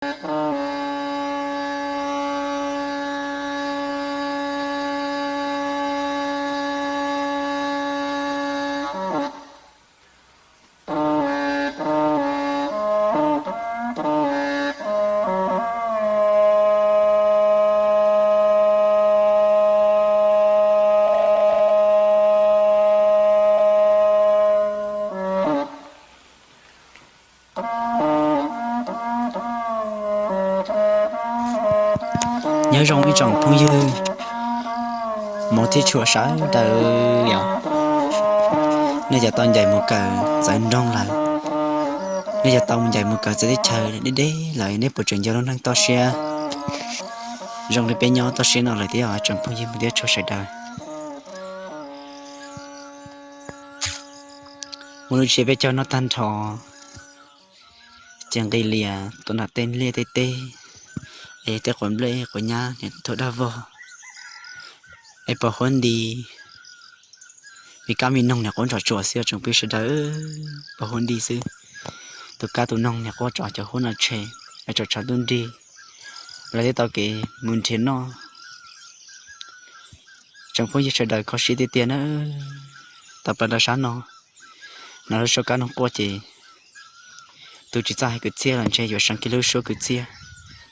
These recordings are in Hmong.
Nyob zoo ib tsoom phooj ywg, mus thiab tshua sawv daws yom. Nej cov tau ncaim mus kawm txawv nroog lawm, nej cov tau ncaim mus kawm txawv teb chaws deb deb lawm, nej puas tseem nco lub neej toj siab zoo li peb nyob toj siab no lawm thiab tsoom phooj ywg mus thiab tshua sawv daws? Muaj lub tsiab peb caug noj tag nrho, ces nqis lias tuaj nram tej liaj tej teb, es tej quav nplej quav nyab niam tuaj daj vog, es pos huab nti, me kab me noog niam quab ntsos tsuas xwb tsoom phooj ywg sawv daws, pos huab nti xwb. Tus kab tus noog niam quab tsos cov huab no tshem, es tsom tshav ntuj nrig, lawv thiaj tau kev mus nrhiav noj. Tsoom phooj ywg sawv daws kho siab tiag tiag na. Tau plaws rau sab no, no lub suab kab noog quaj ces tus tsis txawj hais kwv txhiaj los ntshe yuav seev kiag lub suab kwv txhiaj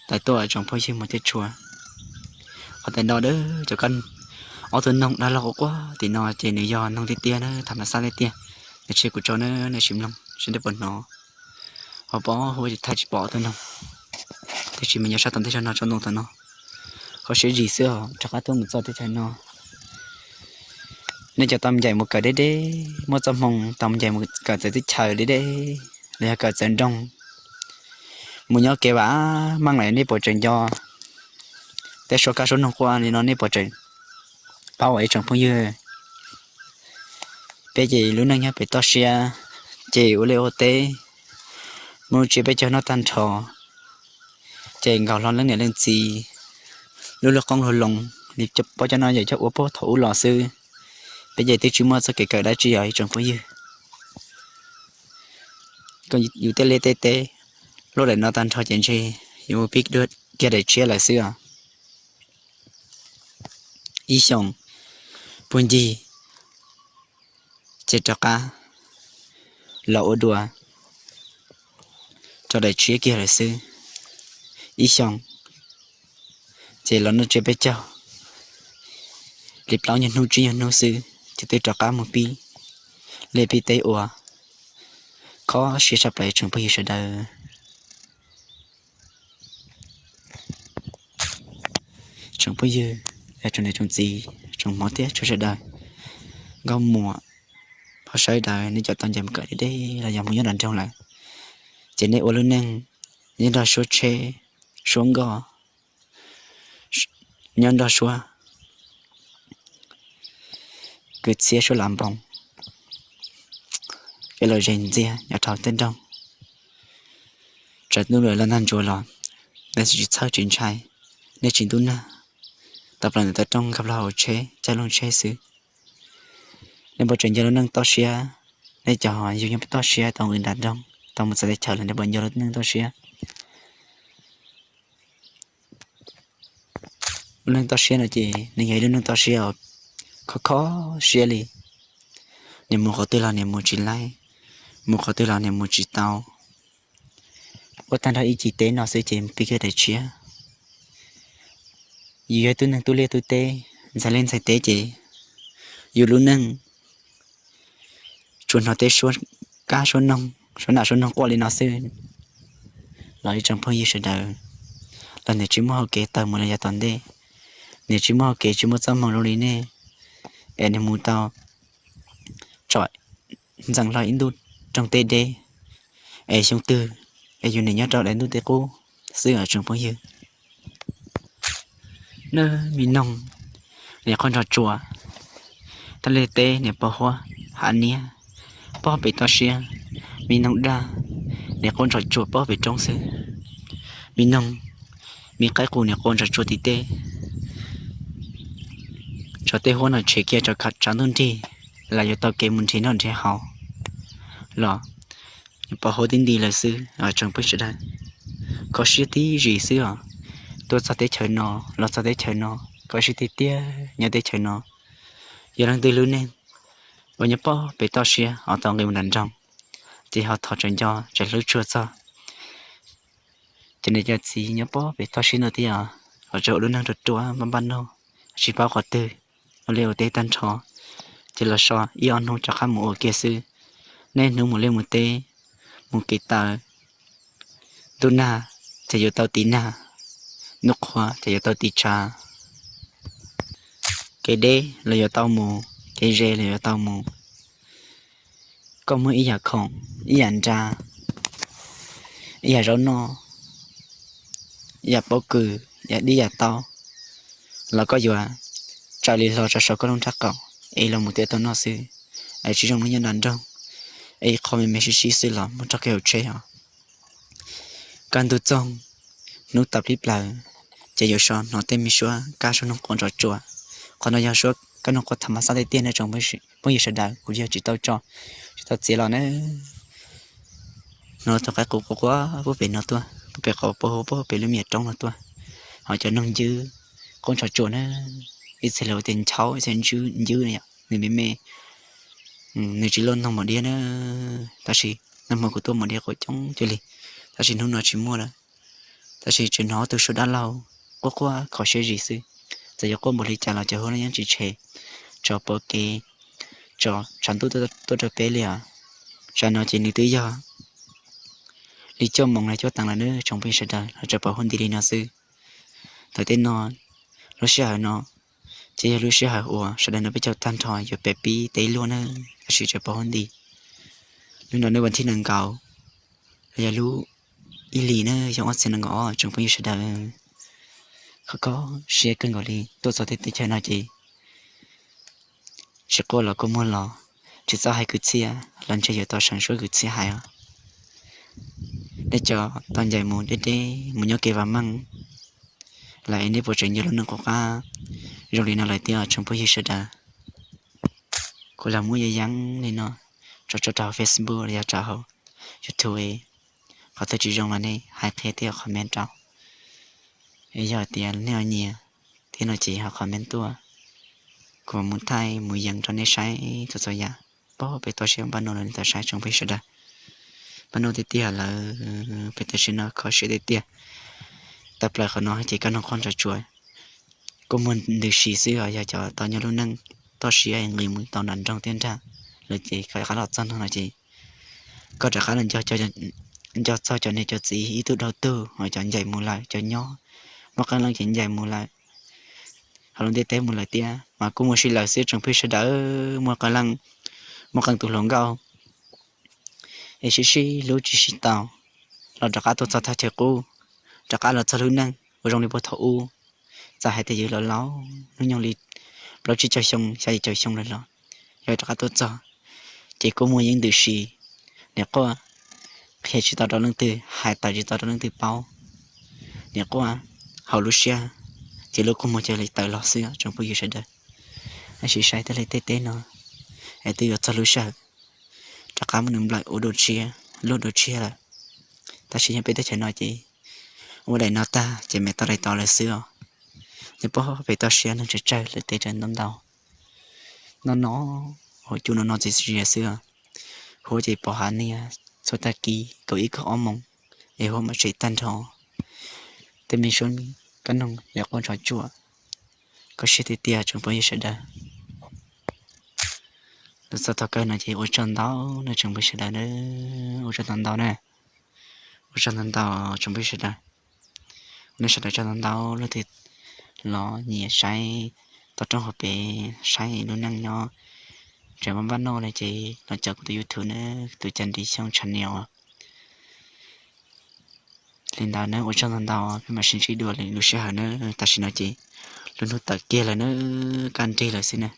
tawm tuaj tsoom phooj ywg mus thiab tshua. Qhov tais no, cov kab, ob tug noog dab laug quaj quaj tim no ces nws yog noog tiag tiag na, tham mas xab tiag tiag. Nws tsis kuv tso na, nej sim mloog seb nej puas hnov. Ho pom huab tsis thaij tsis pom ob tug noog, tiam sis mas nyob sab tom ntej zog no tsob ntoo tom no. Kho siab zim xwb os, rov qab tuaj mus txog teb chaws no. Nej cov tau ncaim mus kawm deb deb, muaj txoj hmoo tau ncaim mus kawm txawv teb chaws deb deb, los yog kawm txawv nroog, mus nyob kev vam meej lawm nej puas tseem nco tej suab kab suab noog quaj li no, nej puas tseem paub ua ib tsoom phooj ywg? Peb ces lub neej nyob pem toj siab, ces ua liaj ua teb, muaj lub tsiab peb caug noj tag nrho, ces nkaus hlo leej niam leej txiv lub lub qoob lug loo li pab cov no yog coj ua puag thaum ub los xwb. Peb ces twb tsis muaj txoj kev kawm dab tsi os ib tsoom phooj ywg. Yus tej liaj tej teb luaj daim no tag nrho ces ntshe yuav mus pib kiag daim tshiab lawm xwb os. Ib xyoos puag ncig ces rov qab los ua dua rau daim tshiab kiag lawm xwb. Ib xyoos ces los noj tsiab peb caug li plaub nyuag hnub tsib nyuag hnub xwb ces twb rov qab mus pib liaj pib teb ua. Kho siab tshaj plaws tsoom phooj ywg sawv daws. Tsoom phooj ywg, tsoom niam tsoom txiv, tsoom hmov thiab tsoom sawv daws, nkauj muam, phauj sawv daws, nej cov tau ncaim mus kawm deb deb los yog mus nyob nram nroog lawm, ces nej ua lub neej nyob nrog suab tsheb, suab nkoj, nyob nrog suab kwv txhiaj, suab lav npoos, kev lom zem ntxiag nyob rau tej nroog. Tsam ntuj los ntag ntsuav los nej tsis txhawj tsis ntshai, nej tsis ntub nag, tau plaws ntawm tawm rooj nkag plaws hauv tsheb caij looj tsheb xwb. Nej puas tseem nco lub neej toj siab? Nej cov yug nyob pem toj siab tau nqis nram nroog tau mus txawv teb chaws los nej puas nco lub neej toj siab? Lub neej toj siab no ces nws yog ib lub neej toj siab uas kho kho siab li. Nws mus qhov twg los nws mus tsis laib, mus qhov twg los nws mus tsis tau. Ua tag nrho ib cim teb no xwb ces mus pib kiag daim tshiab. Yus yog tub neeg tub liaj tub teb, ntxhais liaj ntxhais teb ces yus lub neej tsuas hnov tej suab kab suab noog, suab nam suab noog quaj li no xwb los ib tsoom phooj ywg sawv daws, los nws tsis muaj hau kev tawm mus los yav tom ntej, nws tsis muaj hau kev tsis muaj txoj hmoo zoo li nej, es nws mus tau tsom ntxeev hlo ib ntu rooj teb deb, es xyoo twg es yus niam nyob rau daim ntuj teb qub xwb os tsoom phooj ywg. Nab me noog niam quaj ntsos tsuas, taj li teb niam pos huab hav niab pob pem toj siab, me noog daj niam quaj ntsos tsuas pob pem roob xwb, me noog me qaib qus niam quaj ntsos tsuas tim teb, tso tej huab no tshem kiag tso tshav ntuj nrig, los yuav tau kev mus nrhiav noj nrhiav haus los pos huab tib nti lawm xwb os tsoom phooj ywg sawv daws. kho siab tib zis xwb os. Tuaj txog teb chaws no, los txog teb chaws no, kho siab tiag tiag nyob teb chaws no. Yog leej twg lub neej uas nyob pob pem toj siab ho tau nqis mus nram nroog, ces ho thov tsom nco tsom hlub tshua txog cov niam cov txiv nyob pob pem toj siab no thiab os, kom tsuas ua lub neej ruam ruam npaj npaj noj, tsis paub qhov twg, ua liaj ua teb tag nrho, ces los so ib ob hnub rov qab mus ua kiag xwb. Niaj hnub mus liaj mus teb, mus kev taw, ntuj nag ces yuav tau tiv nag, ntuj qhua ces yuav tau tiv tshav, kev deb los yuav tau mus, kev ze los yuav tau mus. Koj muaj ib yam khoom, ib yam nra, ib yam zaub noj, ib yam pob kws, ib yam dib yam taub los koj yuav tsaws li hlo rau saum koj lub nraub qaum es los mus tiav tau noj xwb, es tsis zoo li nyob nram nroog es qhov me me sib sib xwb los muab rau kev hauv tsheb os. Kaj ntug txoog, hnub tawm plib plaws, ces yuav so hnov tej me suab kab suab noog quaj nrov tsuas. Qhov no yog suab kab noog quaj tham mas xab tiag tiag na tsoom phooj ywg sawv daws, kuv yog tsis tau tso, tsis tau txiav los na. Hnov tus qaib qus quaj quaj puag pem no tuaj, puag pem qhov puag pem lub me nyuam roob no tuaj, ho cov noog ncwb quaj nrov tsuas na, ib txhia lawv ua tias nchaub, ib txhia ncwb, nws me me, nws tsis luaj noog maum diab na, tab sis nag hmo kuv tuaj maum diab quaj coob cuag li, tab sis hnub no tsis muaj lawm. Tab sis tseem hnov ob tug suab dab laug quaj quaj kho siab zis xwb. Txawm yuav quaj npaum li cas los cov hua no yeej tsis tshem, tso pom kev, tso tshav ntuj tuaj rau peb li os. Tsam no ces nws twb yog li cuaj moos los cuaj teev lawm nawb tsoom phooj ywg sawv daws, los tsuas pom huab nti li no xwb. Thaum tej no, lub sij hawm no ces yog lub sij hawm uas sawv daws nrog peb caug tag nrho yuav pem pib teb luaj na, tab sis tsuas pom huab nti. Hnub no nws vas thib nees nkaum, los yog lub ib hlis na, xyoo ob txhiab nees nkaum ob tsoom phooj ywg sawv daws. Kho kho siab kawg nkaus li, tuaj txog tej teb chaws no ces tsis quaj los kua muag los, tsis txhob hais kwv txhiaj los ntshe yuav tau seev suab kwv txhiaj hais os. Nej cov tau ncaim mus deb deb mus nyob kev vam meej lawm es nej puas tseem nco lub neej qub qab zoo li no lawm thiab tsoom phooj ywg sawv daws? Kuv los muab yeeb yeeb li no tso tso rau hauv Facebook los yog rau hauv YouTube, qhov twg tsis zoo los nej hais qhia thiab comment rau. Es yog tias nej ho nyiam thiab no ces ho comment tuaj, kuv mus thaij mus yees rau nej saib txhua txhua yam. Pob pem toj siab npaj no lawm tau saib tsoom phooj ywg sawv daws. Npaj no tiag tiag lawm, pem tam sim no kho siab tiag tiag. Tawm plaws qhov no ces kab noog quaj nrov tsuas, kua muag ntws si xwb os. Yog cov tau nyob lub neej toj siab nqis mus tau nram nroog tiaj nrag lawm ces koj rov qab los txog no no ces koj rov qab los nco txog cov niam cov txiv ib tug dhau tug, ho cov ncaim mus lawm, cov nyob muaj qee leej ces ncaim mus lawm, ho lub ntiaj teb mus lawm thiab mas kuj muaj si lawm xwb tsoom phooj ywg sawv daws. Muaj qee leej, muaj qee tus hluas nkauj es sib sib hlub tsis sib tau los rov qab tuaj txog thaj chaw qub, rov qab los txog lub neej ua zoo li puag thaum ub. Txawm hais tias yus los laus hnub nyoog li plaub tsib caug xyoo, xya yim caum xyoo lawm los yog rov qab tuaj txog ces kuj muaj yeeb ntws si. Niam quaj qhia tsis tau rau leej twg, hais tawm tsis tau rau leej twg paub. Niam quaj hauv lub siab ces lub kua muag cia li tawm los xwb tsoom phooj ywg sawv daws. Tab sis saib tej liaj tej teb no es twb yuav txog lub sij hawm rov qab muab nws nplawm ua dua tshiab, luaj dua tshiab lawm. Tab sis yog peb teb chaws no ces ua daim no tag ces me tau daim tod lawm xwb os. Nyob pob pem toj siab neeg tsawg tsawg lawm tej tsawg ntau ntau. No no, hauv cua no no txias zias xwb os. Huab ces pom hav niag txhua tag kis kaum ib kaum ob moos es huab mam tsem tag nrho. Tej me suab kab noog yog quaj nrov tsuas, kho siab tiag tiag tsoom phooj ywg sawv daws. Los txog thaum kawg no ces ua tsaug ntau na tsoom phooj ywg sawv daws na, ua tsaug ntau ntau na, ua tsaug ntau ntau tsoom phooj ywg sawv daws. Nej sawv daws tsaug ntau ntau leej twg los nyiam saib toj roob hauv pes, saib lub neej nyob tseem npaj noj no ces los caum kuv tus YouTube na, tus Cas Nris Xyooj channel. Li ntawd na ua tsaug ntau ntau, peb mam sib ntsib dua lwm lub sij hawm na. Tam sim no ces lub hnub tawm kiag lawm na, kaj nrig lawm xwb na.